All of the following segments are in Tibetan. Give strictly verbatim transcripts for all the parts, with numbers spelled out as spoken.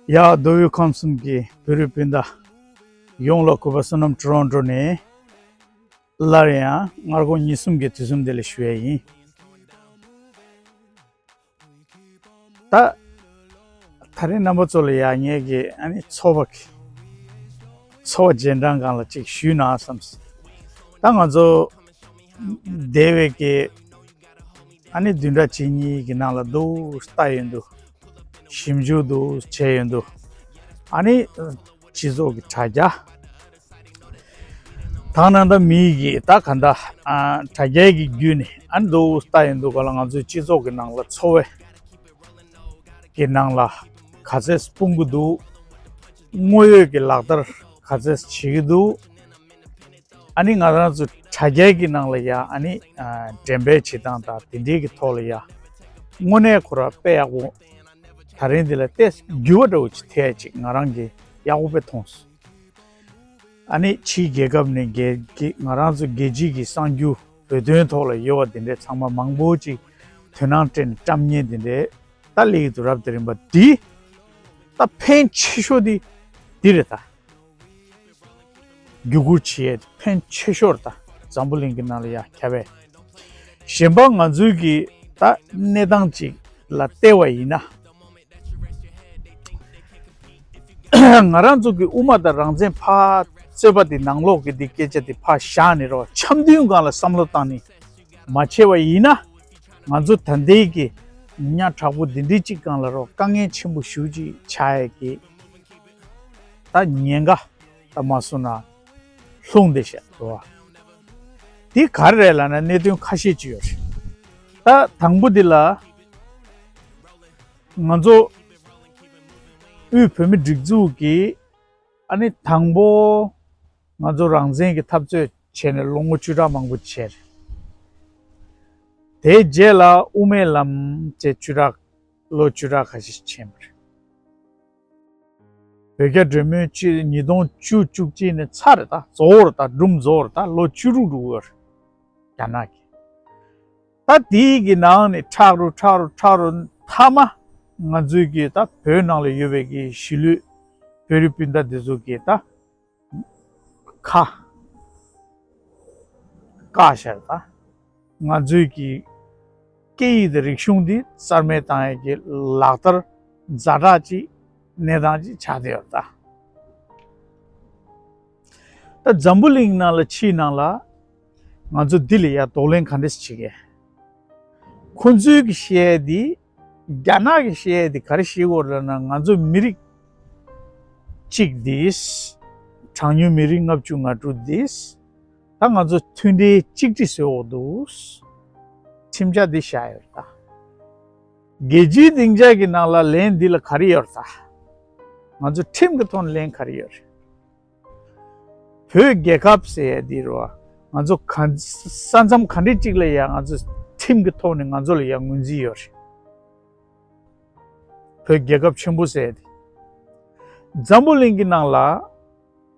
ཡ། མདོ་དབུས་ཁམས་གསུམ་གྱི་བོད་རིགས་སྤུན་ཟླ་ཡོངས་ལ་གུས་པ་བསོད་ནམས་ཊོ་རོན་ཊོ་ནས་སླར་ཡང་སྔ་དགོང་ཉིན་གསུམ་གྱི་དུས་གསུམ་བདེ་ལེགས་ཞུ་ཡས་ཡིན། ད་ད་རིང་རྣམ་པ་ཚོ་ལ་ཡ་ངས་ཀྱི་ཨ་ནི་ཚོར་བ་གི་ཚོར་བ་རྗེས་འབྲང་སྒང་ལ་ཅིག་ཞུས་ན་བསམས། ད་ང་ཚོ་འདས་པའི་གི་ཨ་ནི་བདུན་ཕྲག་གཅིག་གཉིས་ཀྱི་ནང་ལ་འདུག་ལྟ་ཡོང་དུས། ཞིབ་འཇུག་འདུག་བྱས་ཡོང་དུས། ཨ་ནི་སྤྱི་ཚོགས་ཀྱི་དྲ་རྒྱ། དང་ནང་ད་མི་གི་ད་ག་འདྲ་ཨ་དྲ་རྒྱའི་གི་བརྒྱུད་ནས་ཨ་ནི་འདུག་ལྟ་ཡོང་དུས་ག་ལ་ང་ཚོའི་སྤྱི་ཚོགས་ཀྱི་ནང་ལ་འཚོ་བའི་གི་ནང་ལ་ག་ཚད་སྤུངས་ཀྱི་འདུག་དངོས་ཡོད་ཀྱི་ལག་བསྟར་ག་ཚད་བྱེད་ཀྱི་འདུག་ཨ་ནི་ང་རང་ཚོ་དྲ་རྒྱའི་གི་ནང་ལ་ཡ་ཨ་ནི་ཨ་འགྲེམས་སྤེལ་བྱེད་སྟངས་དང་དེ་འདྲའི་གི་ཐོག་ལ་ཡ་དངོས་གནས་ཁོ་ར་དཔེ་ཡག་པོ། ད་རིང་འདི་ལ་ཏེ་འགྱུར་བ་འདྲ་བོ་ཅིག་ཐེབས་ཅིག་ང་རང་གི་ཡག་པོ་དཔེ་མཐོང་སོང་། ཨ་ནི་ཕྱིའི་རྒྱལ་ཁབ་ནས་རྒྱལ་རྒྱལ་ང་རང་ཚོ་རྒྱལ་སྤྱི་གི་གསར་འགྱུར་བོད་དོན་ཐོག་ལ་ཡོད་པ་དེ་འདྲའི་ཚང་མ་མང་པོ་ཅིག་དོ་སྣང་སྤྲད་ནས་བཀྲམ་མཁན་དེ་འདྲའི་ད་སླེབས་ཀྱི་འདུག་རབ་དང་རིམ་པ་འདི་ད་ཕན་ཆེ་ཤོས་འདི་འདི་རེད་ད། བརྒྱུད་བསྐུར་བྱེད་ཡས་དེ་ཕན་ཆེ་ཤོས་རེད་ད། འཛམ་བུ་གླིང་གི་ནང་ལ་ཡ་ཁྱབ་པས། གཞན་པ་ང་ཚོའི་གི་ད་གནས་སྟངས་ཅིག་ལ་བལྟས་པ་ཡིན་ན། ང་རང་ཚོ་གི་དབུ་མ་དང་རང་བཙན་ཕར་རྩོད་པ་དེ་ནང་ལོགས་ཀྱི་དེ་སྐད་ཆ་དེ་ཕར་བཞག་ནས་རོགས་འཆམ་མཐུན་སྒང་ལ་བསམ་བློ་བཏང་ནས་མ་བྱས་པ་ཡིན་ན། ང་ཚོ་ད་ལྟའི་གི་ཉ་དྲག་པོ་འདི་འདྲའི་གཅིག་སྒང་ལ་རོགས་དཀའ་ངལ་ཆེན་པོ་ཞེ་པོ་ཅིག་ཆགས་ཡས་ཀྱི་ད་ཉེན་ཁ་ད་མ་སོང་ན་ལྷུང་བསྡད་ཤག་འགྲོ་བ། དེ་ག་རེ་རེད་ལབ་ན་གནད་དོན་ཁ་ཤས་ཅིག་ཡོད་རེད། ད་དང་པོ་འདི་ལ་ང་ཚོ་དབུས་བོད་མི་སྒྲིག་འཛུགས་ཀྱིས་ཨ་ནི་དང་པོ་ང་ཚོ་རང་བཙན་གྱི་འཐབ་རྩོད་བྱས་ནས་ལོ་ངོ་བཅུ་ཕྲག་མང་པོ་བྱས་རེད། དེའི་རྗེས་ལ་དབུ་མའི་ལམ་བཅས་བཅུ་ཕྲག་ལོ་བཅུ་ཕྲག་ཁ་ཤས་ཕྱིན་པ་རེད། བོད་རྒྱ་འབྲེལ་མོལ་ཅིག་ཉིས་སྟོང་བཅུ་བཅུ་གཅིག་ནས་ཚར་རེད་ད། རྫོགས་རེད་ད། སྒྲུང་རྫོགས་རེད་ད། ལོ་བཅུ་དྲུག་འགྲོ་གི་ཡོད་རེད། རྒྱ་ནག་གིས་ད་དེའི་གི་ནང་ནས་ཁྲག་རུ་ཁྲག་རུ་ཁྲག་རུ་མཐའ་མ་ང་ཚོའི་གི་ད་བོད་ནང་ལ་ཡོད་པའི་གི་གཞིས་ལུས་བོད་རིགས་སྤུན་ཟླ་འདི་ཚོ་གི་ད་ཁ་བཀག་བཞག་ད། ང་ཚོའི་གི་སྐད་ཡིག་དང་རིག་གཞུང་འདི་རྩ་མེད་བཏང་ཡས་ཀྱི་ལག་བསྟར་ཛ་དྲག་ཅིག་གནས་སྟངས་ཅིག་ཆགས་བསྡད་ཡོད་ད། ད་འཛམ་བུ་གླིང་ནང་ལ་ཕྱིའི་ནང་ལ་ང་ཚོ་འདི་ལ་ཡ་གདོང་ལེན་ག་འདྲས་བྱེད་ཀྱི། ཁོ་ཚོའི་གི་བཤད་ཡས་འདི། རྒྱ་ནག་གི་བཤད་ཡས་འདི་ག་རེ་བཤད་ཀྱི་ཡོད་རེད་ལབ་ན། ང་ཚོ་མི་རིགས་གཅིག་འདི། གྲངས་ཉུང་མི་རིགས་ལྔ་བཅུ་ང་དྲུག་འདི། ད་ང་ཚོ་མཐུན་སྒྲིལ་གཅིག་སྒྲིལ་བཟོ་འོག་ཏུ་ཁྲིམས་འཆར་འདི་བཞག་ཡོད་ད། རྒྱལ་སྤྱིའི་སྡིངས་ཆ་གི་ནང་ལ་ལན་འདི་ལ་ག་རེ་ཡོད་ད། ང་ཚོ་ཁྲིམས་ཀྱི་ཐོག་ནས་ལན་ག་རེ་ཡོད་རེད། བོད་རྒྱལ་ཁབ་ཟེར་ཡ་འདི་རེད་བ། ང་ཚོ་ག་ས་མཚམས་ག་འདྲ་གཅིག་ལ་ཡ་ང་ཚོ་ཁྲིམས་ཀྱི་ཐོག་ནས་ང་ཚོ་ལ་ཡ་ངོས་འཛིན་ཡོད་རེད། བོད་རྒྱལ་ཁབ་ཆེན་པོ་ཟེར་ཡ་འདི། འཛམ་བུ་གླིང་གི་ནང་ལ་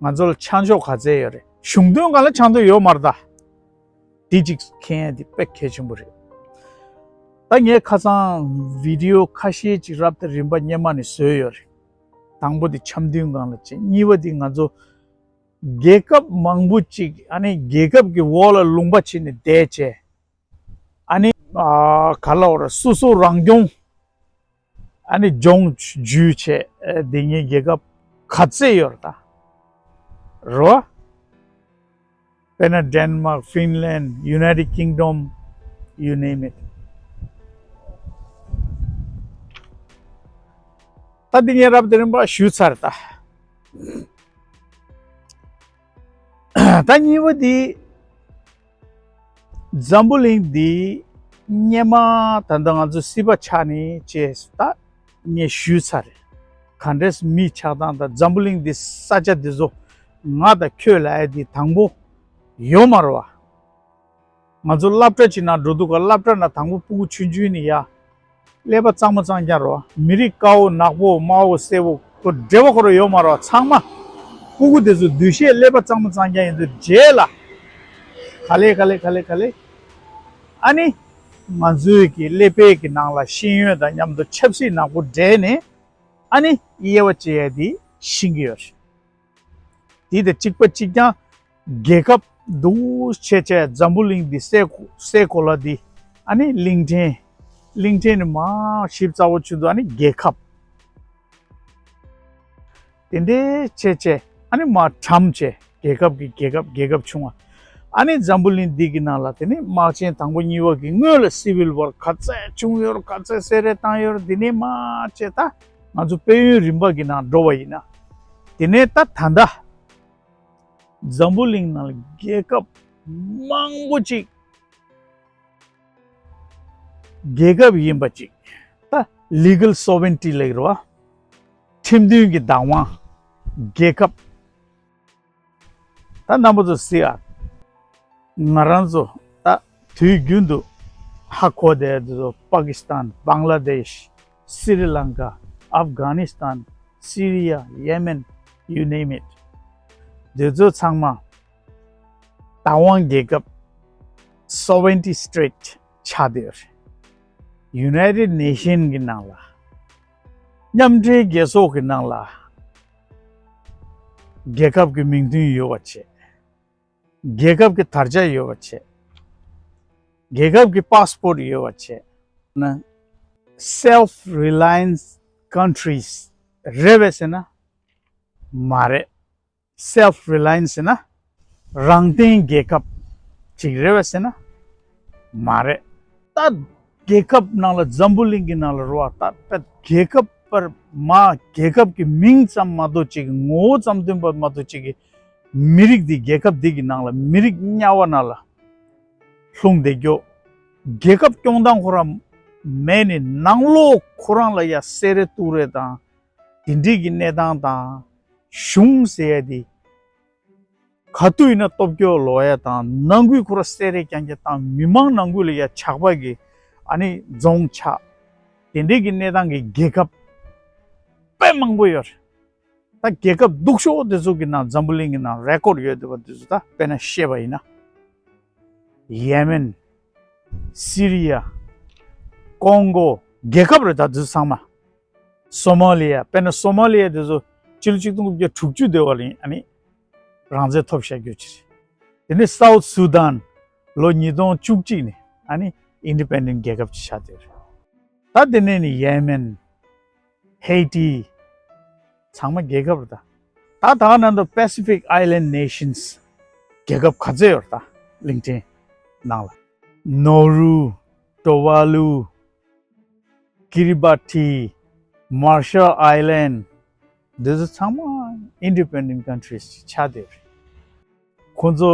ང་ཚོ་ལ་ཆ་འཇོག་ག་ཚད་ཡོད་རེད། གཞུང་དོན་སྒང་ལ་ཆ་འཇོག་ཡོད་མ་རེད་ད། དེ་གཅིག་མཁྱེན་ཡ་དེ་དཔེ་གལ་ཆེན་པོ་རེད། ད་ངས་ཁ་སང་བི་ཌི་ཡོ་ཁ་ཤས་ཅིག་རབ་དང་རིམ་པ་སྔོན་མ་ནས་བཟོས་ཡོད་རེད། དང་པོ་དེ་འཆམ་མཐུན་སྒང་ལ་བྱས། གཉིས་པ་དེ་ང་ཚོ་རྒྱལ་ཁབ་མང་པོ་ཅིག་ཨ་ནི་རྒྱལ་ཁབ་ཀྱི་འོག་ལ་ལུང་པ་ཕྱེ་ནས་བསྡད་བྱས། ཨ་ནི་ཨ་ག་ལབ་དགོས་རེད། སོ་སོ་རང་སྐྱོང་ཨ་ནི་ལྗོངས་བརྒྱུད་བྱས་ཨ་དེ་ངའི་རྒྱལ་ཁབ་ག་ཚད་ཡོད་རེད་ད། རོ། དཔེར་ན་Denmark, Finland, United Kingdom, you name it. ད་འདི་ངས་རབ་དང་རིམ་པ་ཞུས་ཚར་ད། ད་གཉིས་པ་འདི། འཛམ་བུ་གླིང་འདི་སྔོན་མ་ད་ལྟ་ང་ཚོ་སྲིད་པ་ཆགས་ནས་བྱས་ད་ངས་ཞུས་ཚར་རེད། ག་འདྲས་མི་ཆགས་སྟངས་དང་འཛམ་བུ་གླིང་འདི་ས་ཆ་འདི་ཚོ་ང་དང་ཁྱོད་ལབ་ཡ་འདི་དང་པོ་ཡོད་མ་རེད་བ། ང་ཚོ་སློབ་གྲྭ་ཅིག་ནང་འགྲོ་དུས་ཀ་སློབ་གྲྭ་ནང་དང་པོ་སྤུ་གུ་ཆུང་ཆུང་ནས་ཡ། ཀླད་པ་གཙང་མ་གཙང་རྐྱང་རེད་བ། མི་རིགས་དཀར་པོ་ནག་པོ་དམར་པོ་སེར་པོ་ཁོ་འབྲེལ་བ་ཁོ་རང་ཡོད་མ་རེད་བ། ཚང་མ་སྤུ་གུ་དེ་ཚོ་འདུ་ཤེས་ཀླད་པ་གཙང་མ་གཙང་རྐྱང་ཡིན་དུས་རྗེས་ལ་ག་ལེ་ག་ལེ་ག་ལེ་ག་ལེ་ཨ་ནི་ང་ཚོའི་གི་ཀླད་པའི་གི་ནང་ལ་ཤེས་ཡོན་དང་མཉམ་དུ་ཆབ་སྲིད་ནག་པོ་འདྲེས་ནས་ ཨ་ནི་དབྱེ་བ་ཕྱེ་ཡ་དེ་ཤེས་ཀྱི་ཡོད་རེད། དེ་དང་གཅིག་པ་གཅིག་རྐྱང་རྒྱལ་ཁབ་འདུག་བྱས་བྱས་འཛམ་བུ་གླིང་འདི་སའི་གོ་སའི་གོ་ལ་འདི་ཨ་ནི་གླིང་ཕྲན། གླིང་ཕྲན་ནི་མར་ཞིབ་ཚགས་པོ་ཆུད་དུ་ཨ་ནི་རྒྱལ་ཁབ། དེ་འདྲའི་བྱས་བྱས་ཨ་ནི་མར་གྲམ་བྱས། རྒྱལ་ཁབ་ཀྱི་རྒྱལ་ཁབ་རྒྱལ་ཁབ་ཆུང་བ། ཨ་ནི་འཛམ་བུ་གླིང་འདི་གི་ནང་ལ་དེ་ནི་དམག་ཆེན་དང་པོ་གཉིས་པ་གི་སྔོན་ལ་སི་ཝིལ་ཝར་ག་ཚད་བྱུང་ཡོད་རེད། ག་ཚད་བསད་རེས་བཏང་ཡོད་རེད། འདི་ནས་མར་བྱས་ད་ང་ཚོ་དཔལ་ཡོན་རིམ་པ་གི་ནང་འགྲོ་བ་ཡིན་ན། དེ་ནས་ད་ད་ལྟ་འཛམ་བུ་གླིང་ནང་ལ་རྒྱལ་ཁབ་མང་པོ་ཅིག་རྒྱལ་ཁབ་ཡིན་པ་ཅིག་ད་ལི་གལ་སོ་ཝེན་ཊི་ལབ་ཀྱི་རེད་བ། ཁྲིམས་མཐུན་གྱི་བདག་དབང་རྒྱལ་ཁབ། ད་རྣམ་པ་ཚོ་གཟིགས་ཨ། ང་རང་ཚོ་ད་དུས་རྒྱུན་དུ་ཧ་གོ་བསྡད་དེ་ཚོ་པ་ཀི་སི་ཐན། བང་ལ་དེཤ། སི་རི་ལང་ཀ། ཨབ་གྷ་ནི་སི་ཐན། སི་རི་ཡ། ཡེ་མེན། you name it། དེ་ཚོ་ཚང་མ་བདག་དབང་རྒྱལ་ཁབ་སོ་ཝེན་ཊི་སི་ཊེ་ཊི་ཆགས་བསྡད་ཡོད་རེད། ཡུ་ནའི་ཊེཌ་ནེ་ཤན་གྱི་ནང་ལ། མཉམ་འབྲེལ་རྒྱལ་ཚོགས་ཀྱི་ནང་ལ་རྒྱལ་ཁབ་ཀྱི་མིང་དོན་ཡོད་པ་བྱས། རྒྱལ་ཁབ་ཀྱི་དར་ཆ་ཡོད་པ་བྱས། རྒྱལ་ཁབ་ཀྱི་པཱ་སི་པོར་ཊི་ཡོད་པ་བྱས་ན། self reliance countries རེད་པས་ཟེར་ན་མ་རེད། self reliance ཟེར་ན་རང་བརྟེན་རྒྱལ་ཁབ་ཅིག་རེད་པས་ཟེར་ན་མ་རེད། ད་རྒྱལ་ཁབ་ནང་ལ་འཛམ་བུ་གླིང་གི་ནང་ལ་རོ་ཨ། ད་ད་རྒྱལ་ཁབ་པར་མ་རྒྱལ་ཁབ་ཀྱི་མིང་ཙམ་མ་གཏོགས་ཅིག་གི་ངོ་བོ་ཙམ་སྟོན་པ་མ་གཏོགས་ཅིག་གི་མི་རིགས་འདི་རྒྱལ་ཁབ་འདི་གི་ནང་ལ་མི་རིགས་དམྱལ་བ་ནང་ལ་ལྷུང་བསྡད་རྒྱུ། རྒྱལ་ཁབ་སྐྱོང་སྟངས་ཁོ་རང་མེད་ནས་ནང་ལོགས་ཁོ་རང་ལ་ཡ་བསད་རེས་གཏུབ་རེས་དང་དེ་འདྲའི་གི་གནས་སྟངས་དང་། གཞུང་ཟེར་ཡ་དེ་ག་དུས་ཡིན་ན་སྟོབས་སྐྱོ་ལོག་ཡ་དང་ནང་ཁུལ་ཁོ་ར་བསད་རེས་རྐྱང་རྐྱང་དང་མི་མང་ནང་ཁུལ་ལ་ཡ་ཇག་པ་གི་ཨ་ནི་རྫོང་ཆགས། དེ་འདྲའི་གི་གནས་སྟངས་ཀྱི་རྒྱལ་ཁབ་དཔེ་མང་པོ་ཡོད་རེད། ད་རྒྱལ་ཁབ་སྡུག་ཤོས་དེ་ཚོ་གི་ནང་འཛམ་བུ་གླིང་གི་ནང་རེ་ཀོར་ཡོད་བསྡད་པ་དེ་ཚོ་ད་དཔེར་ན་བཤད་པ་ཡིན་ན། ཡེ་མེན། སི་རི་ཡ། ཀོང་གོ། རྒྱལ་ཁབ་རེད་ད་དེ་ཚོ་ཚང་མ། སོ་མ་ལི་ཡ། དཔེར་ན་སོ་མ་ལི་ཡ་དེ་ཚོ་ཕྱི་ལོ་ཆིག་སྟོང་དགུ་བརྒྱ་དྲུག་ཅུ་དེ་བ་ལ་ཨ་ནི་རང་བཙན་ཐོབ་བཞག་རྒྱུ་ཅིག་རེད། དེ་ནས་སའུ་ཐ་སུ་དཱན་ལོ་ཉིས་སྟོང་བཅུ་གཅིག་ནས་ཨ་ནི་ཨིན་ཌི་པེན་ཌེན་ཊི་རྒྱལ་ཁབ་ཅིག་ཆགས་བསྡད་ཡོད་རེད། ད་དེ་ནས་ནི་ཡེ་མེན། ཧེ་ཊི། ཚང་མ་རྒྱལ་ཁབ་རེད་ད། ད་ད་ག་ནང་དུ་Pacific Island Nations རྒྱལ་ཁབ་ག་ཚད་ཡོད་རེད་ད་གླིང་ཕྲན་ནང་ལ། ནོ་རུ། ཊུ་ཝ་ལུ། ཀི་རི་བ་ཊི། Marshall Island འདི་ཚོ་ཚང་མ་ཨིན་ཌི་པེན་ཌེན་ཊི་ཀན་ཊི་རིས་ཆགས་བསྡད་ཡོད་རེད། ཁོང་ཚོ་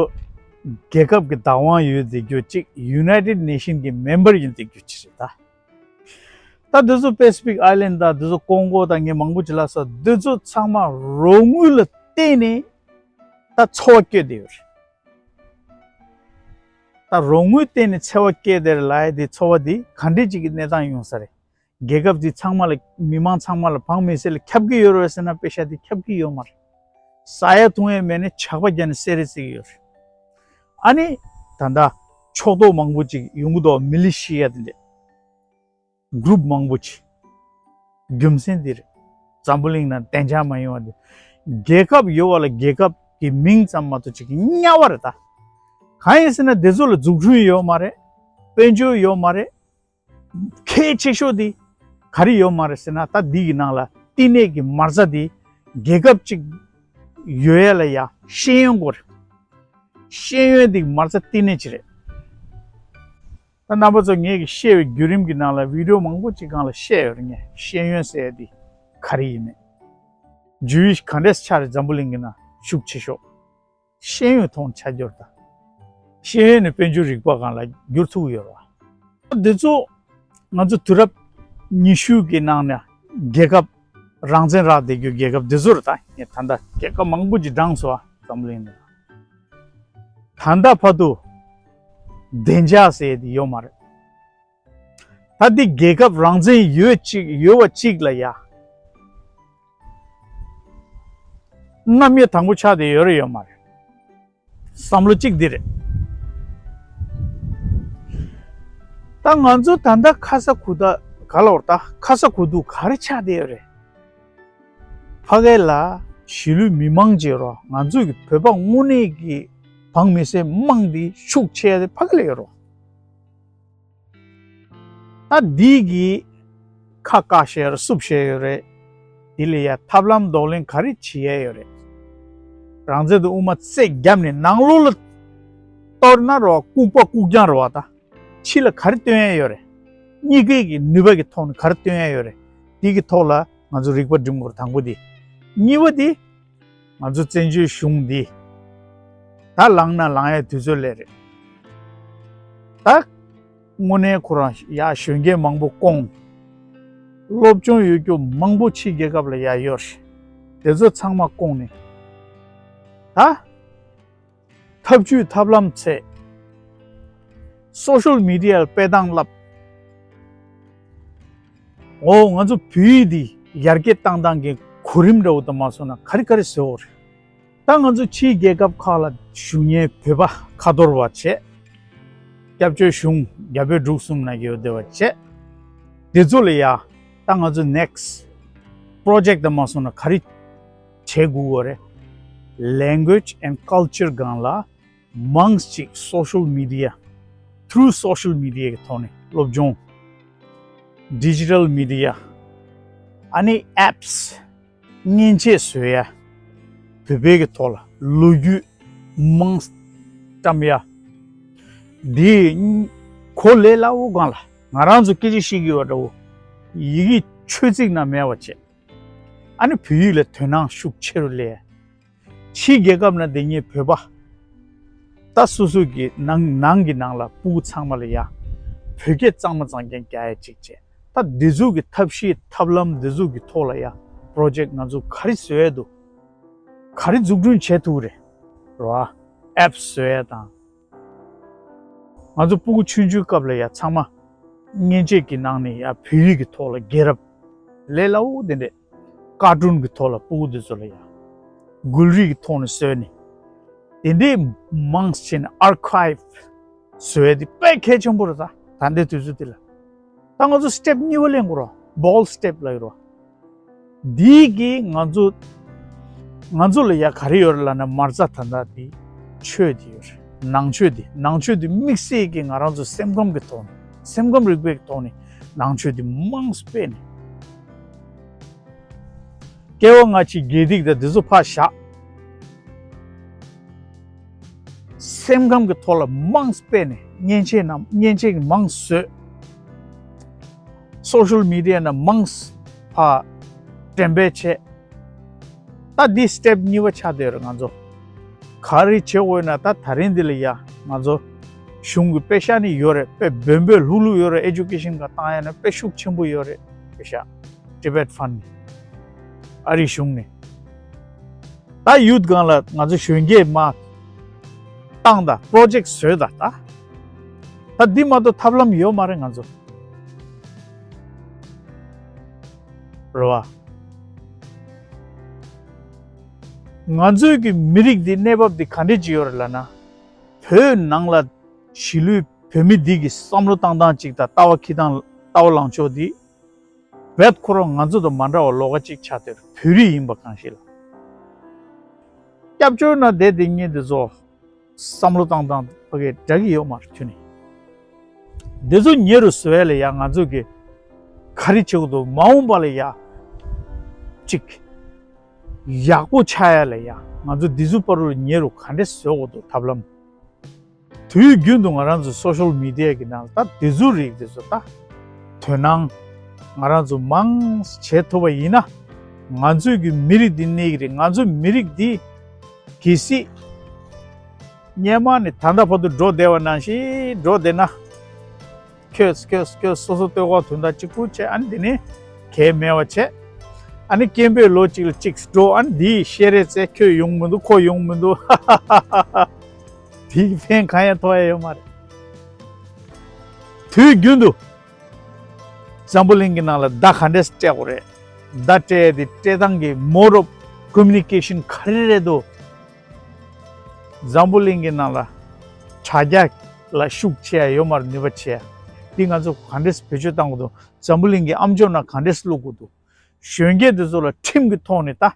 རྒྱལ་ཁབ་ཀྱི་བདག་དབང་ཡོད་བསྡད་རྒྱུ་གཅིག་United Nation གྱི་མེམ་བར་ཡིན་བསྡད་རྒྱུ་གཅིག་རེད་ད། ད་འདི་ཚོ་Pacific Island དང་འདི་ཚོ་ཀོང་གོ་དང་ངས་མང་པོ་ཅིག་ལབ་སོང་། འདི་ཚོ་ཚང་མ་རོགས་དངུལ་ལ་བརྟེན་ནས་ད་འཚོ་བ་སྐྱེལ་བསྡད་ཡོད་རེད། ད་རོགས་དངུལ་བརྟེན་ནས་འཚོ་བ་སྐྱེལ་བསྡད་རེད་ལབ་ཡ་དེ་འཚོ་བ་དེ་ག་འདྲས་ཅིག་གི་གནས་སྟངས་ཡོང་ས་རེད། རྒྱལ་ཁབ་དེ་ཚང་མ་ལ་མི་མང་ཚང་མ་ལ་འབངས་མི་སེར་ལ་ཁྱབ་ཀྱི་ཡོད་རེད་ཟེར་ན་དཔེ་ཤ་དེ་ཁྱབ་ཀྱི་ཡོད་མ་རེད། ཟ་ཡ་འཐུང་ཡ་མེད་ནས་ཇག་པ་རྒྱག་ནས་བསད་རེས་བྱེད་ཀྱི་ཡོད་རེད། ཨ་ནི་ད་ལྟ་ཕྱོགས་གཏོགས་མང་པོ་ཅིག་ཡོང་གི་འདུག་མི་ལི་ཤི་ཡ་དེ་འདྲས། གུ་རུབ་མང་པོ་ཅིག་རྒྱུ་མཚན་འདི་རེད། འཛམ་བུ་གླིང་ནང་བདེ་འཇགས་མ་ཡོང་བ་འདི། རྒྱལ་ཁབ་ཡོད་པ་ལ་རྒྱལ་ཁབ་ཀྱི་མིང་ཙམ་མ་གཏོགས་ཅིག་གི་དམྱལ་བ་རེད་ད། གང་ཡིན་ཟེར་ན་དེ་ཚོ་ལ་འཛུགས་སྐྲུན་ཡོད་མ་རེད། དཔལ་འབྱོར་ཡོད་མ་རེད། གལ་ཆེ་ཤོས་འདི་ག་རེ་ཡོད་མ་རེད་ཟེར་ན་ད་འདི་གི་ནང་ལ་བསྟི་གནས་ཀྱི་མ་རྩ་འདི་རྒྱལ་ཁབ་ཅིག་ཡོད་ཡ་ལ་ཡ་ཤེས་ཡོན་དགོས་རེད། ཤེས་ཡོན་འདི་མ་རྩ་བསྟི་གནས་ཅིག་རེད། ད་རྣམ་པ་ཚོ་ངས་ཀྱི་བཤད་པའི་བརྒྱུད་རིམ་གྱི་ནང་ལ་བི་ཌི་ཡོ་མང་པོ་ཅིག་སྒང་ལ་བཤད་ཡོད་རེད། ངས་ཤེས་ཡོན་ཟེར་ཡ་འདི་ག་རེ་ཡིན་མིན། ཇུས་ག་འདྲས་ཆགས་རེད། འཛམ་བུ་གླིང་གི་ནང་ཤུགས་ཆེ་ཤོས་ཤེས་ཡོན་ཐོག་ཆགས་རྒྱུ་རེད་ད། ཤེས་ཡོན་ནི་དཔལ་འབྱོར་རིག་པ་སྒང་ལ་བསྒྱུར་ཐུབ་ཀྱི་ཡོད་རེད་བ། འདི་ཚོ་ང་ཚོ་དུས་རབས་ཉི་ཤུ་གི་ནང་ནས་རྒྱལ་ཁབ་རང་བཙན་རག་བསྡད་རྒྱུ་རྒྱལ་ཁབ་འདི་ཚོ་རེད་ད། ངས་ད་ལྟ་རྒྱལ་ཁབ་མང་པོ་ཅིག་བགྲངས་སོང་བ་འཛམ་བུ་གླིང་ནང་། ད་ལྟ་བར་དུ་བདེ་འཇགས་ཟེར་ཡས་དེ་ཡོད་མ་རེད། ད་འདི་རྒྱལ་ཁབ་རང་བཙན་ཡོད་ཅིག་ཡོད་པ་ཅིག་ལ་ཡ་རྣམ་དབྱེ་དང་པོ་ཆགས་བསྡད་ཡོད་རེད་ཡོད་མ་རེད། བསམ་བློ་གཅིག་འདི་རེད། ད་ང་ཚོ་ད་ལྟ་ཁ་ས་གོ་ད་ག་ལ་བར་ད་ཁ་ས་གོ་དུས་ག་རེ་ཆགས་བསྡད་ཡོད་རེད། ཕ་གི་ལ་གཞིས་ལུས་མི་མང་བྱེད་རོགས། ང་ཚོ་གི་བོད་པ་དངོས་གནས་ཀྱི་འབངས་མི་སེར་མང་དེ་ཤུགས་ཆེ་དེ་ཕ་གི་ལ་ཡོད་རོགས། ད་འདི་གི་ཁ་བཀག་བཤད་རེད། སུབ་བཤད་ཡོད་རེད། འདི་ལ་ཡ་ཐབས་ལམ་གདོང་ལེན་ག་རེ་བྱེད་ཡས་ཡོད་རེད། རང་བཙན་དུ་དབུ་མ་རྩེ་བརྒྱབ་ནས་ནང་ལོགས་ལ་གཏོར་ན་རོགས། ལྐུགས་པ་ལྐུགས་རྐྱང་རོགས། ད་ཕྱི་ལ་ག་རེ་སྟོན་ཡས་ཡོད་རེད། གཉིས་ཀའི་གི་ནུས་པ་གི་ཐོག་ནས་ག་རེ་སྟོན་ཡས་ཡོད་རེད། འདི་གི་ཐོག་ལ་ང་ཚོ་རིག་པ་སྒྲིམ་དགོས་རེད། དང་པོ་འདི། གཉིས་པ་འདི། ང་ཚོ་བཙན་བྱོལ་གཞུང་འདི་ད་ལངས་ན་ལངས་ཡ་དུས་ཚོད་སླེབས་རེད། ད་དངོས་གནས་ཁོ་རང་ཡ་གཞོན་སྐྱེས་མང་པོ་བསྐོངས། སློབ་སྦྱོང་ཡོད་རྒྱུ་མང་པོ་ཕྱི་རྒྱལ་ཁབ་ལ་ཡ་ཡོད་རེད། དེ་ཚོ་ཚང་མ་བསྐོངས་ནས་ད་ཐབས་ཇུས་ཐབས་ལམ་བཙལ། སོ་ཤལ་མི་ཌི་ཡ་ལ་སྤེལ་སྟངས་བསླབ། འོ་ང་ཚོ་བོད་ཡིག་འདི་ཡར་རྒྱས་བཏང་སྟངས་ཀྱི་གོ་རིམ་འདྲ་བོ་དང་མ་སོང་ན་ག་རེ་ག་རེ་བཟོ་དགོས་རེད། ད་ང་ཚོ་ཕྱིའི་རྒྱལ་ཁབ་ཁག་ལ་བཞུགས་མཁན་བོད་པ་ཁ་འཐོར་བ་བྱས། སྐྱབས་བཅོལ་གཞུང་རྒྱ་བལ་འབྲུག་གསུམ་ནང་ཡོད་བསྡད་པ་བྱས། དེ་ཚོ་ལ་ཡ་ད་ང་ཚོ་ནེག་སི་པོ་རོ་ཇེག་དང་མ་སོང་ན་ག་རེ་བྱེད་དགོས་རེད། Language and Culture སྒང་ལ་མང་ཞིག་སོ་ཤལ་མི་ཌི་ཡ། through social media གི་ཐོག་ནས་སློབ་སྦྱོང་། ཌི་ཇི་ཊལ་མི་ཌི་ཡ། ཨ་ནི་ཨེབ་སི། མཉེན་ཆས་བཟོ་ཡ། བོད་པའི་གི་ཐོག་ལ་ལོ་རྒྱུས་མང་བཀྲམ་ཡ། འདི་གོ་ལས་སླ་བོ་སྒང་ལ་ང་རང་ཚོ་སྐད་ཆ་བཤད་ཀྱི་ཡོད་འདྲ་བོ། ཡི་གེ་ཆོས་ཚིག་ནང་མེད་པ་བྱས། ཨ་ནི་བོད་ཡིག་ལ་དོ་སྣང་ཤུགས་ཆེ་རུ་སླེབས། ཕྱིའི་རྒྱལ་ཁབ་ནང་བསྡད་མཁན་བོད་པ། ད་སོ་སོ་གི་ནང་ནང་གི་ནང་ལ་སྤུ་གུ་ཚང་མ་ལ་ཡ། བོད་སྐད་གཙང་མ་གཙང་རྐྱང་རྒྱག་ཡ་གཅིག་བྱས། ད་འདི་ཚོ་གི་ཐབས་ཤེས་ཐབས་ལམ་འདི་ཚོ་གི་ཐོག་ལ་ཡ། པོ་རོ་ཇེག་ང་ཚོ་ག་རེ་བཟོ་ཡ་འདུག་ག་རེ་འཛུགས་སྐྲུན་བྱེད་ཐུབ་རེད། རོ། ཨེབ་སི་བཟོ་ཡ་དང་། ང་ཚོ་སྤུ་གུ་ཆུང་ཆུང་སྐབས་ལ་ཡ་ཚང་མ་མཉེན་ཆས་ཀྱི་ནང་ནས་ཡ་བོད་ཡིག་གི་ཐོག་ལ་རྒྱལ་རབས་ལས་སླ་བོ་དེ་འདྲས། ཀར་ཊུན་གྱི་ཐོག་ལ་སྤུ་གུ་དེ་ཚོ་ལ་ཡ་མགུལ་རིས་ཀྱི་ཐོག་ནས་བཟོས་ནས་དེ་འདྲས་མང་ཆེ་ནས་ཨར་ཁའིབ་བཟོས་ཏེ་དཔེ་གལ་ཆེན་པོ་རེད། ད་ད་ལྟའི་དུས་ཚོད་འདི་ལ་ད་ང་ཚོ་སི་ཊེབ་གཉིས་པ་ལེན་དགོས་རོགས། བོལ་སི་ཊེབ་ལ་ཡོད་རོགས། འདི་གིས་ང་ཚོ་ང་ཚོ་ལ་ཡ་ག་རེ་ཡོད་རེད་ལབ་ན་མ་རྩ་ད་ལྟ་འདི་ཆོས་འདི་ཡོད་རེད། ནང་ཆོས་འདི་ནང་ཆོས་འདི་དམིགས་བསལ་གྱིས་ང་རང་ཚོ་སེམས་ཁམས་ཀྱི་ཐོག་ནས་སེམས་ཁམས་རིག་པའི་ཐོག་ནས་ནང་ཆོས་འདི་མང་སྤེལ་ནས། སྐྱེ་བ་སྔ་ཕྱི་དགེ་སྡིག་དང་འདི་ཚོ་ཕར་བཞག་སེམས་ཁམས་ཀྱི་ཐོག་ལ་མང་སྤེལ་ནས་མཉེན་ཆས་ནང་མཉེན་ཆས་ཀྱི་མང་བཟོས། སོ་ཤལ་མི་ཌི་ཡ་ནང་མང་ཕར་འགྲེམས་སྤེལ་བྱས། ད་འདི་སི་ཊེབ་གཉིས་པ་ཆགས་བསྡད་ཡོད་རེད་ང་ཚོ། ག་རེ་བྱེད་དགོས་ན་ད་ད་རིང་འདི་ལ་ཡ་ང་ཚོ་གཞུང་གི་པེ་ཤ་ནི་ཡོད་རེད། དཔེ་འབོལ་འབོལ་ལྷུག་ལྷུག་ཡོད་རེད། ཨེ་ཇུ་ཀེ་ཤན་ག་བཏང་ཡ་ན་དཔེ་ཤུགས་ཆེན་པོ་ཡོད་རེད། པེ་ཤ་ཊི་བེཊ་ཕན་ནི་ཨ་རིའི་གཞུང་ནས། ད་ཡུཐ་སྒང་ལ་ང་ཚོ་གཞོན་སྐྱེས་མ་བཏང་ད་པོ་རོ་ཇེག་བཟོས་ད་ད། ད་འདི་མ་གཏོགས་ཐབས་ལམ་ཡོད་མ་རེད་ང་ཚོ། རེད་བ། ང་ཚོའི་གི་མི་རིགས་འདི་གནས་བབ་འདི་ག་འདྲས་ཅིག་ཡོད་རེད་ལབ་ན། བོད་ནང་ལ་གཞིས་ལུས་བོད་མི་འདི་གི་བསམ་བློ་བཏང་སྟངས་ཅིག་དང་ལྟ་བ་འཁྱེར་སྟངས་ལྟ་བ་ལངས་ཕྱོགས་འདི། རྦད་ཁོ་རང་ང་ཚོ་དང་མ་འདྲ་བ་ལོགས་ཀ་གཅིག་ཆགས་བསྡད་རེད། བོད་རིགས་ཡིན་པ་གང་ཞིག་ལ། སྐྱབས་བཅོལ་ནང་བསྡད་བསྡད་མཁན་དེ་ཚོ་བསམ་བློ་བཏང་སྟངས་ཕ་གི་འདྲ་གི་ཡོད་མ་རེད་ཁྱོད་ནི། འདི་ཚོ་ཉེ་རུ་བཟོ་ཡ་ལ་ཡ་ང་ཚོ་གི་ག་རེ་བྱེད་དགོས་འདུག་མ་འོངས་པ་ལ་ཡ་གཅིག་ཡག་པོ་ཆགས་ཡ་ལ་ཡ་ང་ཚོ་འདི་ཚོ་བར་ལ་ཉེ་རུ་ག་འདྲས་བཟོ་དགོས་འདུག་ཐབས་ལམ། དུས་རྒྱུན་དུ་ང་རང་ཚོ་སོ་ཤལ་མི་ཌི་ཡ་གི་ནང་ལ་ད་དེ་ཚོ་རིགས་དེ་ཚོ་ད་དོ་སྣང་ང་རང་ཚོ་མང་བྱེད་ཐུབ་པ་ཡིན་ན། ང་ཚོའི་གི་མི་རིགས་འདི་གནས་ཀྱི་རེད། ང་ཚོའི་མི་རིགས་འདི་གལ་སྲིད་སྔོན་མ་ནས་ད་ལྟ་བར་དུ་འགྲོ་བསྡད་པ་ནང་བཞིན་འགྲོ་བསྡད་ན། ཁྱོད་ཁྱོད་ཁྱོད་སོ་སོ་ལྟོས་གོ་དོན་དག་གཅིག་པུ་བྱས། ཨ་ནི་འདི་ནི་གལ་མེད་པ་བྱས། ཨ་ནི་སྐྱེན་པས་ལོ་གཅིག་ལ་གཅིག་འགྲོ། ཨ་ནི་འདིས་བཤད་རེས་བྱས། ཁྱོད་ཡོང་མི་འདུག་ཁོ་ཡོང་མི་འདུག་དེའི་ཕན་གང་ཡང་ཐོགས་ཡ་ཡོད་མ་རེད། དུས་རྒྱུན་དུ་འཛམ་བུ་གླིང་གི་ནང་ལ་བརྡ་ག་འདྲས་སྤྲད་དགོས་རེད། བརྡ་སྤྲད་དེ་སྤྲད་སྟངས་ཀྱི་mode of communication ག་རེ་རེད་འདུག་འཛམ་བུ་གླིང་གི་ནང་ལ་དྲ་རྒྱ་ལ་ཤུགས་ཆེ་ཡ་ཡོད་མ་རེད། ནུས་པ་ཆེ་ཡ་འདི་ང་ཚོ་ག་འདྲས་བེད་སྤྱོད་བཏང་དགོས་འདུག་འཛམ་བུ་གླིང་གི་ཨ་མཆོག་ནང་ག་འདྲས་བླུག་དགོས་འདུག་གཞོན་སྐྱེས་དེ་ཚོ་ལ་ཁྲིམས་ཀྱི་ཐོག་ནས་ད།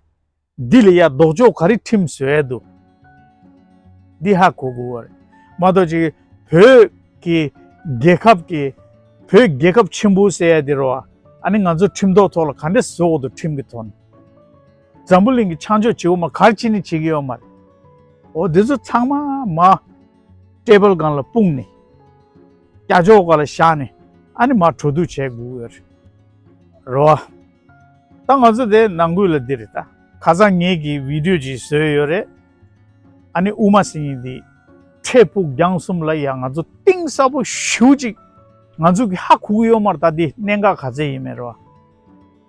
འདི་ལ་ཡ་ལྡོག་ཕྱོགས་ག་རེ་ཁྲིམས་བཟོས་འདུག་འདི་ཧ་གོ་དགོས་པ་རེད། མ་གཏོགས་ཅིག་བོད་ཀྱི་རྒྱལ་ཁབ་ཀྱི་བོད་རྒྱལ་ཁབ་ཆེན་པོ་ཟེར་ཡ་འདི་རེད་བ། ཨ་ནི་ང་ཚོ་ཁྲིམས་ཐོག་ཐོག་ལ་ག་འདྲས་བཟོ་དགོས་འདུག་ཁྲིམས་ཀྱི་ཐོག་ནས། འཛམ་བུ་གླིང་གི་ཆ་འཇོག་བྱེད་འོ་མ་ག་རེ་བྱས་ནས་བྱེད་ཀྱི་ཡོད་མ་རེད། འོ་འདི་ཚོ་ཚང་མ་མ་ཊེ་བལ་སྒང་ལ་སྤུངས་ནས། རྒྱ་ཕྱོགས་སྒང་ལ་བཞག་ནས་ཨ་ནི་མར་གྲོས་བསྡུར་བྱེད་དགོས་ཡོད་རེད། རེད་བ། ད་ང་ཚོ་དེ་ནང་ཁུལ་ལ་འདི་རེད་ད། ཁ་སང་ངེད་ཀྱིས་བི་ཌིའོ་ཅིག་བཟོས་ཡོད་རེད། ཨ་ནི་དབུ་མ་ཟེར་མཁན་འདི་འཕྲལ་ཕུགས་རྒྱང་གསུམ་ལ་ཡང་ང་ཚོ་གཏིང་ཟབ་པོ་ཞེ་པོ་ཅིག་ང་ཚོ་གི་ཧ་གོ་གི་ཡོད་མ་རེད་ད། འདི་གནད་འགག་ག་ཚད་ཡིན་མིན་རེད་བ།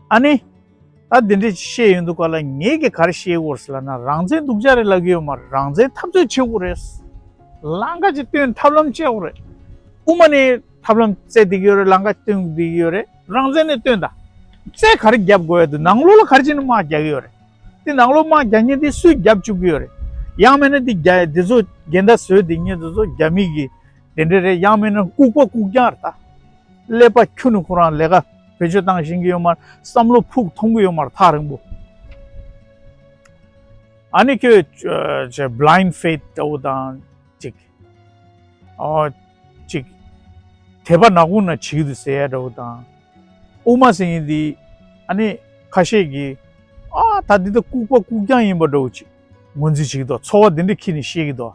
ཨ་ནི། ད་འདི་འདྲས་བཤད་ཡོང་དུས་སྐབས་ལ་ངེད་ཀྱིས་ག་རེ་བཤད་ཀྱི་ཡོད་རེད་ཟེར་ལབ་ན། རང་བཙན་སྡུག་ཅག་རེད་ལབ་ཀྱི་ཡོད་མ་རེད། རང་བཙན་འཐབ་རྩོད་བྱེད་དགོས་རེད། ལམ་ཁ་ཅིག་སྟོན། ཐབས་ལམ་སྤྱད་དགོས་རེད། དབུ་མ་ནས་ཐབས་ལམ་བཙལ་བསྡད་ཀྱི་ཡོད་རེད། ལམ་ཁ་སྟོན་བསྡད་ཀྱི་ཡོད་རེད། རང་བཙན་ནས་སྟོན་དང་། རྩལ་ག་རེ་རྒྱབ་དགོས་ཡ་འདུག་ནང་ལོགས་ལ་ག་རེ་བྱས་ནས་དམག་རྒྱག་གི་ཡོད་རེད། དེ་ནང་ལོགས་དམག་རྒྱག་མཁན་དེ་སུས་རྒྱབ་བཅུག་གི་ཡོད་རེད། ཡང་མིན་ན་དེ་རྒྱ་དེ་ཚོ་འགལ་ཟླ་བཟོས་བསྡད་མཁན་དེ་ཚོ་རྒྱ་མི་གི་དེ་འདྲ་རེད། ཡང་མིན་ན་ལྐུགས་པ་ལྐུགས་རྐྱང་རེད་ད། ཀླད་པ་ཁྱོན་ནས་ཁོ་རང་ལས་ཀ་བེད་སྤྱོད་བཏང་ཤེས་ཀྱི་ཡོད་མ་རེད། བསམ་བློ་ཕུགས་ཐོན་གྱི་ཡོད་མ་རེད། ཐག་རིང་པོ། ཨ་ནི་ཁྱོད་ཅེ་blind faith འདྲ་བོ་དང་ཅིག་ཨོ་ཅིག་དད་པ་ནག་པོ་ན་བྱེད་ཀྱི་འདུག་ཟེར་ཡ་འདྲ་བོ་དང་། དབུ་མ་ཟེར་མཁན་འདི་ཨ་ནི་ཁ་ཤས་ཀྱིས་ཨ་ད་འདི་ད་ལྐུགས་པ་ལྐུགས་རྐྱང་ཡིན་པ་འདྲ་བོ་ཅིག་ངོས་འཛིན་བྱེད་ཀྱི་འདུག་ཚོར་བ་འདི་འདྲ་འཁྱེར་ནས་བཤད་ཀྱི་འདུག་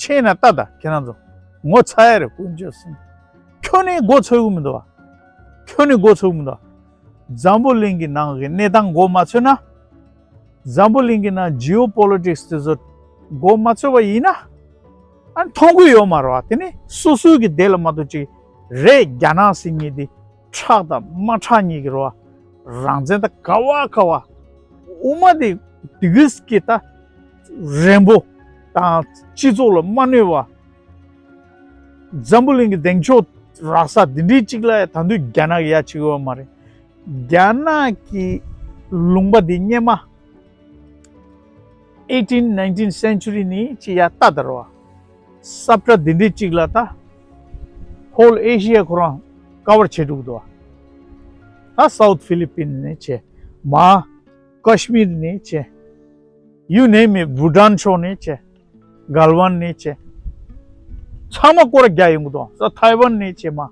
ཆེ་ན་ལྟ་ད་ཁྱེད་རང་ཚོ་ངོ་ཚ་ཡ་རེད། དཀོན་མཆོག་གསུམ། ཁྱོན་ནས་མགོ་ཚོས་ཀྱི་མི་འདུག་བ། ཁྱོན་ནས་མགོ་ཚོས་ཀྱི་མི་འདུག་འཛམ་བུ་གླིང་གི་ནང་གི་གནས་སྟངས་མགོ་མ་ཚོས་ན། འཛམ་བུ་གླིང་གི་ནང་ཇི་ཨོ་པོ་ལི་ཊིག་སི་དེ་ཚོ་མགོ་མ་ཚོས་པ་ཡིན་ན། ཨ་མཐོང་གི་ཡོད་མ་རེད་བ། དེ་ནི་སོ་སོའི་གི་སྡེ་ལ་མ་གཏོགས་ཅིག་རེད། རྒྱ་ནག་ཟེར་མཁན་དེ་ཁྲག་དང་དམག་ཁྲག་གཉིས་ཀྱི་རེད་བ། རང་བཙན་ད་ག་བ་ག་བ། དབུ་མ་དེ་དེ་གིས་ཀྱི་ད་རན་པོ་དང་སྤྱི་ཚོགས་ལ་མ་གནོད་པ། འཛམ་བུ་གླིང་གི་གདེང་ཕྱོགས་རག་ས་དེ་འདྲའི་གཅིག་ལ་ད་དུང་རྒྱ་ནག་གི་ཡ་བྱེད་ཀྱི་ཡོད་མ་རེད། རྒྱ་ནག་གི་ལུང་པ་དེ་སྔོན་མ་eighteen nineteenth century ནས་ཅི་ཡ་ལྟ་དར་བ། ས་བཀྲ་དེ་འདྲའི་གཅིག་ལ་ད་whole Asia ཁོ་རང་ཀ་བར་བྱེད་འགྲོ་གི་འདུག་བ། ད་South Philippines ནས་བྱས། མར་ཀ་ཤི་མིར་ནས་བྱས། You name it, བྷུ་ཊན་ཕྱོགས་ནས་བྱས། གལ་ཝན་ནས་བྱས། ཚང་མ་སྐོར་ར་རྒྱག་ཡོང་གི་འདུག་ས་ཐའེ་ཝན་ནས་བྱས་མར།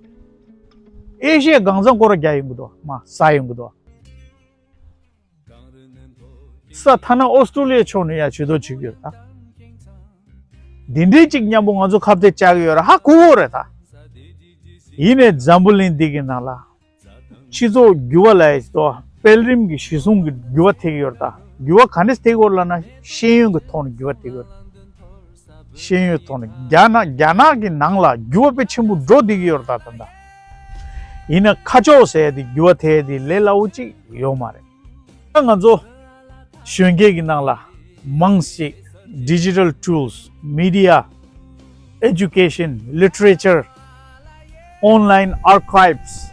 ཨེ་ཤི་ཡའི་གང་ཚང་སྐོར་ར་རྒྱག་ཡོང་གི་འདུག་མར་ཟ་ཡོང་གི་འདུག་ས་ཐ་ན་ཨོ་སི་ཀྲོ་ལི་ཡ་ཕྱོགས་ནས་ཡ་ཇུས་གཏོགས་བྱེད་ཀྱི་ཡོད་ད། འདི་འདྲའི་གཅིག་མཉམ་པོ་ང་ཚོ་ཁ་གཏད་བཅག་གི་ཡོད་ར་ཧ་གོ་གོ་རེད་ད། ཡིན་ནའི་འཛམ་བུ་གླིང་འདི་གི་ནང་ལ། སྤྱི་ཚོགས་འགྱུར་བ་ལ་ཡ་ཇུས་གཏོགས་དཔལ་རིམ་གྱི་གཞི་བཟུང་གི་འགྱུར་བ་ཐེབས་ཀྱི་ཡོད་ར་ད། འགྱུར་བ་ག་འདྲས་ཐེབས་ཀྱི་ཡོད་ལབ་ན་ཤེས་ཡོན་གྱི་ཐོག་ནས་འགྱུར་བ་ཐེབས་ཀྱི་ཡོད་ར། ཤེས་ཡོན་ཐོག་ནས་རྒྱ་ནག་རྒྱ་ནག་གི་ནང་ལ་འགྱུར་བ་དཔེ་ཆེན་པོ་འགྲོ་བསྡད་ཀྱི་ཡོད་རེད་ད། ད་ལྟ་ཡིན་ན་ཁ་ཕྱོགས་ཟེར་ཡ་དེ་འགྱུར་བ་ཐེབས་ཡ་དེ་ལས་སླ་བོ་ཅིག་ཡོད་མ་རེད། ད་ང་ཚོ་གཞོན་སྐྱེས་ཀྱི་ནང་ལ་མང་ཞིག་digital tools, media, education, literature, online archives,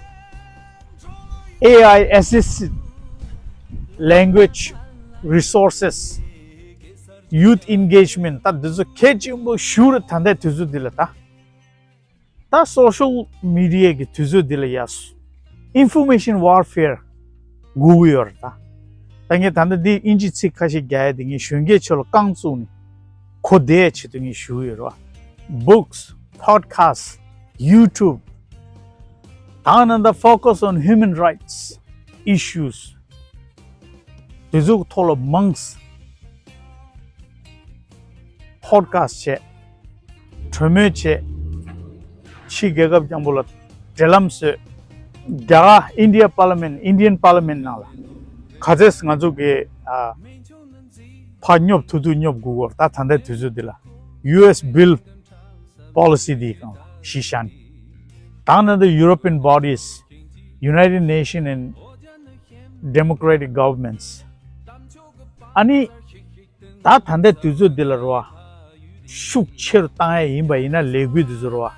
A I assisted language resources, youth engagement ད་འདི་ཚོ་གལ་ཆེན་པོ་ཞེ་པོ་རེད། ད་ལྟའི་དུས་ཚོད་འདི་ལ་ད། ད་social media གི་དུས་ཚོད་འདི་ལ་ཡ་information warfare དགོས་ཀྱི་ཡོད་རེད་ད། ད་ངས་ད་ལྟ་འདི་དབྱིན་ཇི་ཚིག་ཁ་ཤས་རྒྱག་ཡ་དེ་ངས་གཞོན་སྐྱེས་ཚོ་ལ་རྐང་བཙུགས་ནས་གོ་བདེ་ཆེད་དུ་ངས་ཞུ་གི་ཡོད་རེད་བ། Books, podcasts, YouTube, དང་ན་ད་focus on human rights issues དེ་ཚོའི་ཐོག་ལ་མང་། པོ་ཌི་ཁ་སི་ཊི་བྱས། གྲོས་མོལ་བྱས། ཕྱི་རྒྱལ་ཁབ་རྐྱང་པོ་ལ་འབྲེལ་ལམ་བཟོས། རྒྱ་གར་India Parliament, Indian Parliament ནང་ལ་ག་ཚད་ང་ཚོ་གི་ཨ་ཕར་སྙོབ་ཐུབ་ཐུབ་སྙོབ་དགོས་སྐོར་ད་ད་ལྟའི་དུས་ཚོད་འདི་ལ་ཡུ་ཨེས་བྷིལ་པོ་ལི་སི་འདིའི་སྒང་ལ་གཞི་བཞག་ནས། དང་ན་ད་European bodies, United Nations and democratic governments ཨ་ནི། ད་ད་ལྟའི་དུས་ཚོད་འདི་ལ་རེད་བ། ཤུགས་ཆེ་རུ་བཏང་ཡ་ཡིན་པ་ཡིན་ན་ལས་འགུལ་འདི་ཚོ་རེད་བ།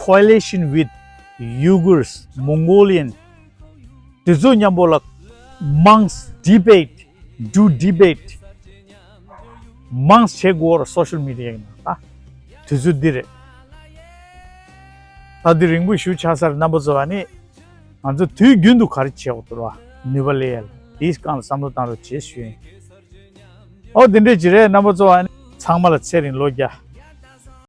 Coalition with Uyghurs, Mongolian འདི་ཚོ་མཉམ་པོ་ལ་མང་ཙམ་debate, do debate མང་ཙམ་བྱེད་དགོས་རེད་social media གི་ནང་ད། དུས་ཚོད་འདི་རེད། ད་འདི་རིང་པོ་ཞེ་པོ་ཆགས་ཚར། རྣམ་པ་ཚོ་ཨ་ནི། ང་ཚོ་དུས་རྒྱུན་དུ་ག་རེ་བྱེད་དགོས་འདུག་རེད་བ། ནུས་པ་ལས་ཡ་ལ། དེའི་སྒང་ལ་བསམ་བློ་བཏང་རོགས་བྱེད་ཞུ་ཡིན། ཨོ་དེ་འདྲས་ཅིག་རེད། རྣམ་པ་ཚོ་ཨ་ནི་ཚང་མ་ལ་ཚེ་རིང་ལོ་བརྒྱ།